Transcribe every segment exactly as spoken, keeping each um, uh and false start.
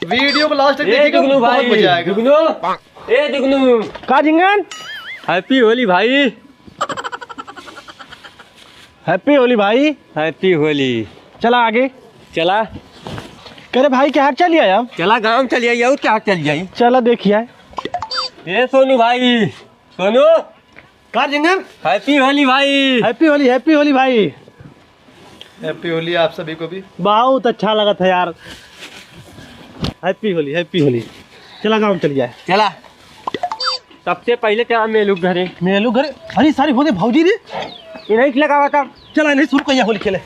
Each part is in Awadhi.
वीडियो को लास्ट तक ए देखिएगा, दुगनू बहुत भाई, मजा आएगा। दुगनू, ए दुगनू। का झिंगन? हैप्पी होली भाई। हैप्पी होली भाई। हैप्पी होली। चला आगे। चला। करे भाई, क्या हाथ चल आया? चला गाँव चल आई, और क्या हाथ चल जाई? चला देखिए। ए सोनू भाई, सोनू। का झिंगन? हैप्पी होली भाई। हैप्पी होली, हैप्पी होली भाई। हैप्पी होली आप सभी को भी। बहुत अच्छा लगत है यार। हैप्पी होली, हैप्पी होली। चला गाँव चल जाए। चला। सबसे पहिले चला मेलू घरे। मेलू घरे? अरे सारे होले भौजी रे। इन्हीं से लगावा तब। चला इन्हीं शुरू करिया होली खेले।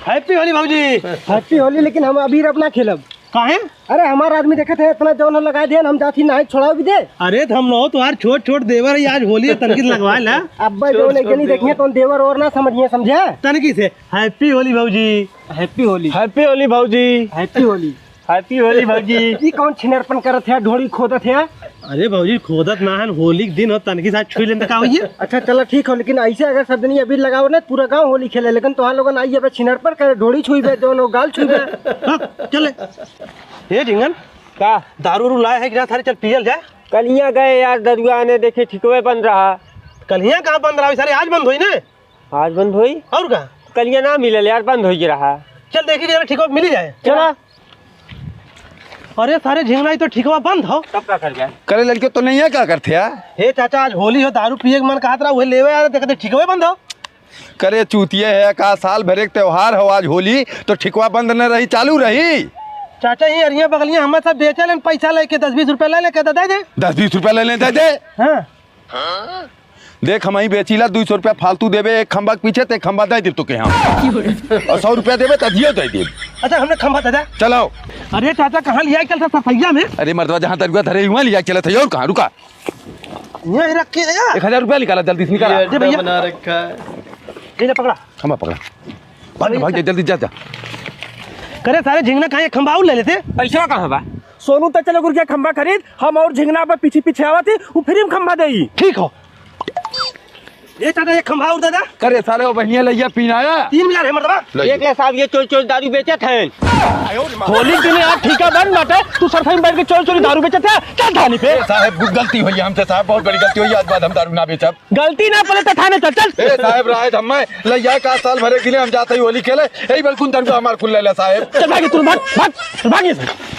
हैप्पी होली भौजी। हैप्पी होली, लेकिन हम अबीर अब ना खेलब। काहे? अरे हमार आदमी देखत है इतना जौन लगा दिया, हम जाती नाई छोड़ाओ भी दे। अरे तो हम लो तुम्हार छोट छोट देवर है, आज होली है, तनकी से लगवा ला। अब्बा जौन एक जनी देखिए तो देवर और ना समझिए, समझे? तनकी से। हैप्पी होली भौजी। हैप्पी होली। हैप्पी होली भौजी। हैप्पी होली। हैप्पी होली भौजी। ई कौन छिनरपन करत है, ढोड़ी खोदत है? अरे भौजी, खोदत ना है, होली के दिन हो, तनकी साथ छुई लेन त का होइए? अच्छा चला ठीक हो, लेकिन ऐसे अगर सब जनी अबीर लगाओ ना, पूरा गाँव होली खेले, लेकिन तोहार लोगन आई अब छिनरपन करे, ढोड़ी छुईबे, जौन हो गाल छुईबे। हाँ, चले। हे झिंगन, का? दारू उरू लाए है कि ना? सारे चल पियल जाए। कलिया गए यार, दरुआ ने देखे ठिकवे बंद रहा। कलिया कहाँ बंद रहा? सारे आज बंद होई ना। आज बंद होई? और का? कलिया ना मिलल यार, बंद होई रहा। चल देखी जरा, ठिकवा मिली जाए। चला। अरे सारे झिंगना, ई तो ठिकवा बंद हो। तब का कर जाए? करे लड़के तो नहीं है, का करते यार? हे चाचा, आज होली हो, दारू पिए के मन कहत रहा, उहे लेवे आ रहे, देखते ठिकवे बंद हो। करे चूतिए है का, साल भर एक त्योहार हो, आज होली तो ठिकवा बंद न रही, चालू रही। चाचा, ये अरिया बगलिया हम सब बेचे लेन, पैसा लेके दस बीस रुपया ले लेके दे दे। दस बीस रुपया ले लें, दे दे। हाँ। देख, हम ही बेचीला, दुई सौ रुपया फालतू देबे एक खंबा के पीछे, ते खंबा दे देब तोके हम। और सौ रुपया देबे, त दियो दे देब। अच्छा, हमने खंबा दे दे। चलो। अरे चाचा, कहाँ लिया चल था सफैया में? अरे मर्दवा, जहाँ दरुआ धरे हुआ लिया चलत है, और कहाँ रुका? यहीं रख के आया। एक हजार रुपया निकाला, जल्दी से निकाला। ये दे भैया। अड्डा बना रखा है। ये ले पकड़ा। खंबा पकड़ा। भाग, भाग जा, जल्दी जा, जा। करे सारे झिंगना, कहाँ एक खंबा और ले लेते? पैसा कहाँ बा? सोनू, त चलो गुरुजी खंबा खरीद, हम और झिंगना पर पीछे पीछे आवत ही, वो फ्री में खंबा देई। ठीक हो। ये चाचा, एक खंबा और दे दे। करे सारे, वो बहिया लइया पीनाया। तीन हजार है मर्दवा। ले। देख ले साहब, ये चोरी चोरी दारू बेचत हैं। होली के दिन यार ठिका बंद बाटे, तू सरसों में बैठ के चोरी चोरी दारू बेचत है, चल थाने पे। ए साहब, गलती होई हमसे साहब, बहुत बड़ी गलती होई, आज बाद हम दारू ना बेचब। गलती ना पड़े तो थाने चल, चल। ए साहब, राय धम्मे, लइया का साल भरे के लिए हम जाते ही होली खेले, यही बलकुन तन को हमार खुल ले ले साहब। चल भाग, तू भाग, भाग, भाग ये से।